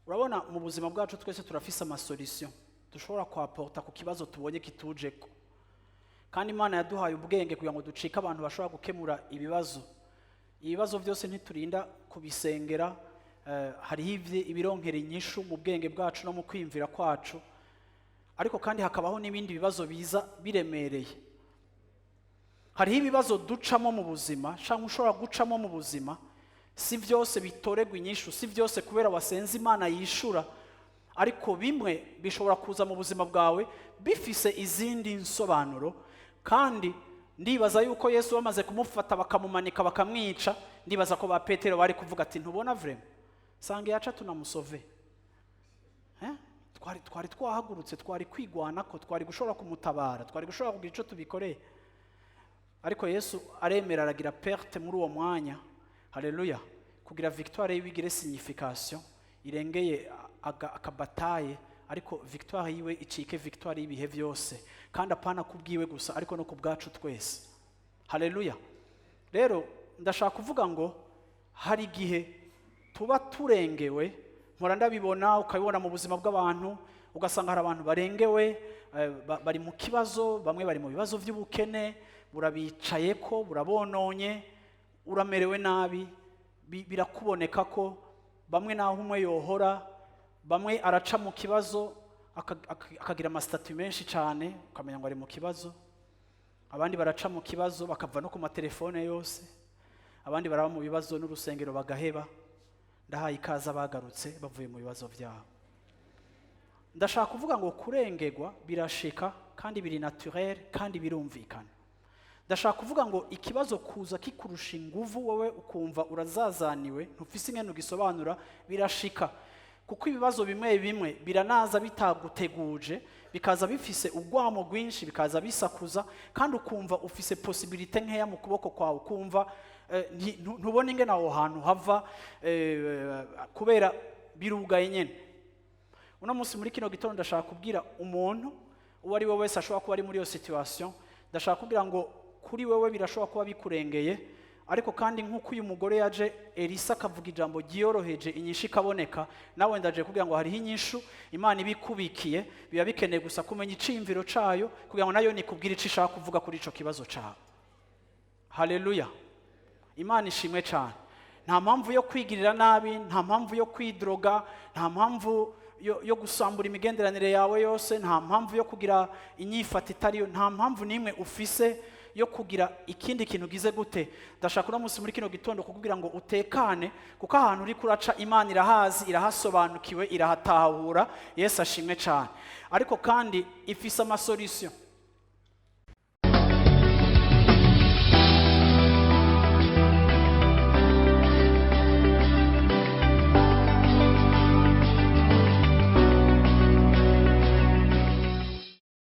Urabona, mu buzima bwacu twese turafise amasolution dushobora kwapporta ku kibazo tubonye kitujeko. Kandi Imana yaduhaye ubwenge kugira ngo ducike abantu bashobora gukemura ibibazo. Ibibazo byose ntiturinda kubisengera. Hariho ibironkera inyishu mu bwenge bwacu no mu kwiyumvira kwacu, ariko kandi hakabaho n'ibindi bibazo biza biremereye. Hariho ibibazo ducamo mu buzima cyangwa ushobora gucamo mu buzima, si byose bitoregwa inyishu, si byose kubera wasenze Imana yishura, ariko bimwe bishobora kuza mu buzima bwawe bifise izindi nsobanuro. Kandi ndibaza yuko Yesu bamaze kumufata, bakamumanika, bakamwica, ndibaza ko ba Petero bari kuvuga ati: "Ntubona vraiment, sange yaca tunamusove." Eh? Twari twahagurutse, twari kwigwana ko twari gushobora kumutabara, twari gushobora kugira icyo tubikoreye, ariko Yesu aremera aragira perte muri uwo mwanya, haleluya, kugira victoire yiwe igire signification irengeye akabataye, ariko victoire yiwe icike victoire y'ibihe byose, kandi apana kubwiwe gusa, ariko no ku bwacu twese. Haleluya. Rero ndashaka kuvuga ngo hari igihe tuba turengewe. Mpora ndabibona, ukabibona mu buzima bw'abantu, ugasanga hari abantu barengewe, bari mu kibazo. Bamwe bari mu bibazo by'ubukene, burabicaye ko burabononye, uramerewe nabi, birakuboneka ko bamwe naho umwe yohora, bamwe araca mu kibazo akagira amasitati menshi cyane, ukamenya ngo ari mu kibazo. Abandi baraca mu kibazo bakava no ku matelefone yose. Abandi baraba mu bibazo n'urusengero bagaheba. Ndahaye ikaze abagarutse bavuye mu bibazo byabo. Ndashaka kuvuga ngo kurengerwa birashika, kandi biri naturel, kandi birumvikana. Ndashaka kuvuga ngo ikibazo kuza kikurusha inguvu, wowe ukumva urazazaniwe, ntufise ingene ugisobanura, birashika, kuko ibibazo bimwe bimwe biranaza bitaguteguje, bikaza bifise urwamo rwinshi, bikaza bisakuza, kandi ukumva ufise possibilité nkeya mu kuboko kwawe, ukumva ntubona ingene aho hantu hava, kubera birugaye nyene. Uno munsi muri kino gitondo ndashaka kubwira umuntu uwo ari we wese ashobora kuba ari muri iyo situation. Ndashaka kubwira ngo kuri wewe birashobora kuba bikurengeye, ariko kandi nk'uko uyu mugore yaje, Elisa akavuga ijambo ryiyoroheje, inyishu ikaboneka, nawe ndaje kugira ngo hariho inyishu Imana ibikubikiye. Biba bikeneye gusa kumenya iciyumviro cayo kugira ngo nayo nikubwire ico ishaka kuvuga kuri ico kibazo cawe. Haleluya, Imana ishimwe cyane. Nta mpamvu yo kwigirira nabi, nta mpamvu yo kwidroga, nta mpamvu yo gusambura imigenderanire yawe yose, nta mpamvu yo kugira inyifata itariyo, nta mpamvu n'imwe ufise yo kugira ikindi kintu ugize gute. Ndashaka uno munsi muri kino gitondo kukubwira ngo utekane, kuko ahantu uri kuraca Imana irahazi, irahasobanukiwe, irahatahura. Yesu ashimwe cyane. Ariko kandi ifise amasolution.